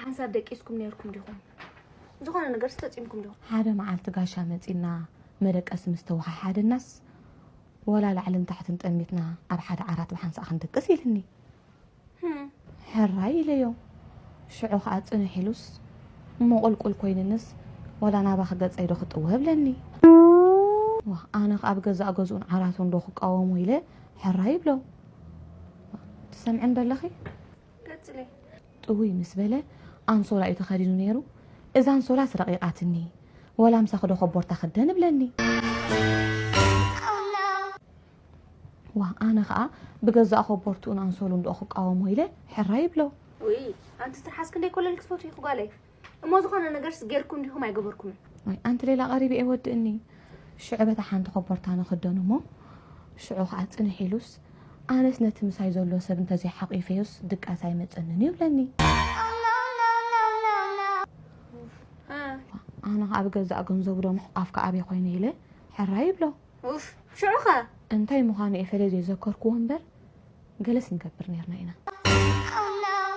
ሓንሳብ ደቂስኩም ነይርኩም ዲኹም? ዝኾነ ነገር ተጠፂምኩም ዲኹም? ሓደ መዓልቲ ጋሻ መፂና መደቀሲ ምስ ተወሓሓደናስ፣ ወላ ላዕልን ታሕትን ጠሚትና ኣብ ሓደ ዓራት ብሓንሳእ ክንድቅስ ኢልኒ። ሕራይ ኢለዮ። ሽዑ ኸዓ ፅንሕ ኢሉስ፣ እሞ ቁልቁል ኮይንንስ፣ ወላ ናባኺ ገፀይ ዶ ክጥወ ብለኒ። ዋ፣ ኣነ ኸዓ ኣብ ገዛእ ገዝኡን ዓራቱን ዶ ክቃወሞ ኢለ ሕራይ ይብሎ። ትሰምዕን በለኺ? ቀፅሊ። ጥውይ ምስ በለ፣ ኣንሶላ እዩ ተኸዲኑ ነይሩ። እዛ ኣንሶላስ ረቒቓትኒ፣ ወላ ምሳኺ ዶ ኮቦርታ ክደን ብለኒ። ዋ፣ ኣነ ኸዓ ብገዛእ ኮቦርትኡን ኣንሶሉን ዶ ክቃወሞ ኢለ ሕራይ ይብሎ። ውይ፣ ኣንቲ ትርሓስ ክንደይ ኮለል ክትፈትዊ ኢኹ ጓለይ። እሞ ዝኾነ ነገርስ ጌርኩም ዲኹም ኣይገበርኩምን? ኣይ፣ ኣንቲ ሌላ ቀሪቢ እየ ወድእኒ። ሽዑ በታ ሓንቲ ኮቦርታ ንኽደን እሞ፣ ሽዑ ኸዓ ፅንሕ ኢሉስ፣ ኣነስ ነቲ ምሳይ ዘሎ ሰብ እንተዘይሓቂፈዮስ ድቃስ ኣይመፀንን እዩ ብለኒ። ኣነ ኸዓ ብገዛእ ገንዘቡ ዶ ምሕቋፍ ከ ኣበይ ኮይነ ኢለ ሕራይ ይብሎ። ኡፍ፣ ሽዑ ኸ? እንታይ ምዃኑ እየ ፈለይ ዘይዘከርክዎ እምበር፣ ገለስ ንገብር ነይርና ኢና።